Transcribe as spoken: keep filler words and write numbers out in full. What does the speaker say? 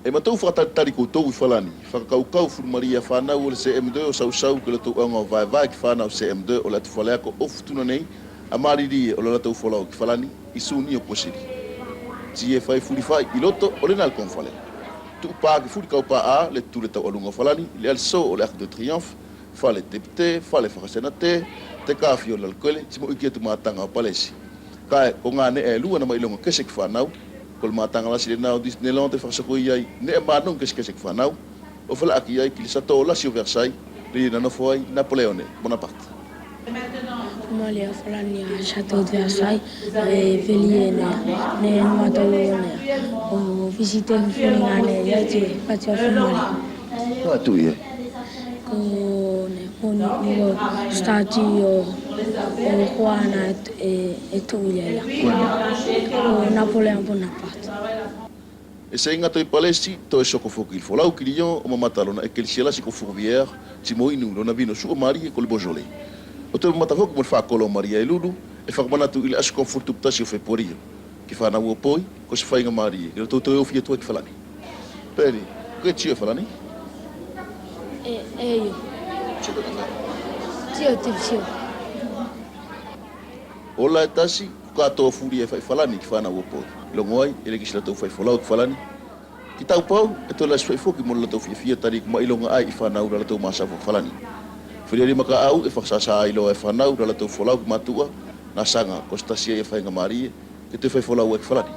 E matou fakatalitali koutou i Falani, fakakaukau fulumalie a fanau o le C M deux o sausau ki lotou aoga o vaevae ki fanau C M deux o le atufale ako o Futuna nei, a malilie o le latou folau ki Falani i Suni o Kuasili. Ti e fai fulifai i loto o lena le konafale. Tuʻupa ki fuli kaupa a le tule taualuga o Falani, le aliso o le Arc de Triomphe, fale tepite, fale fakasenate, tekafi o le Lalokele, ti moʻi ki atu mataga o palesi. Kae ko ga neʻe e lua na mailoga kese ki fanau, ko le mataga lasi lena o Disneyland e fakasoko i ai neʻe manogi kesekese ki fanau, o felaʻaki ai ki le sato lasi o Versailles, le ia na nofo ai Napoleone Bonaparte. Malie a Falani a sato Versailles, e velie ne, ne matou ne, o visite fufuni gane ia ti pati a fumali. Ko atu ia. Ko ne, ko ne, ko stati o, o kuana e, e tuʻu ia ia. Ko Napoleon Bonaparte. E se i gata i palesi, toe soko foki i le folau ki Lyon o mamata lona ekelesia lasi ko Fourvière, ti mo inu lona vino suʻa malie ko le Beaujolais. O toe mamata foki mo le fakolo malie i Lulu, e fakamanatu i le aso ko fulu tupu tasi o Fepuario. Ki fanau o Poi, ko se faiga malie, i lotou toe ofi atu ai ki Falani. Peni, ko e tio e Falani? E, e io. Tio, tio, tio. Ola e tasi, ko katoa fuli e fai Falani ki fanau o Poi. Logo ai, e lē kisi latou fai folau ki Falani. Ki taupau, e toe lasi fai foki mo latou fiafia tali ko mailoga ai i fanau la latou masafa Falani. Filiali makaʻau e fakasasa ai loa e fanau la latou folau ki matuʻa, na saga ko se tasi ai e faiga malie, ke toe fai folau ai ki Falani.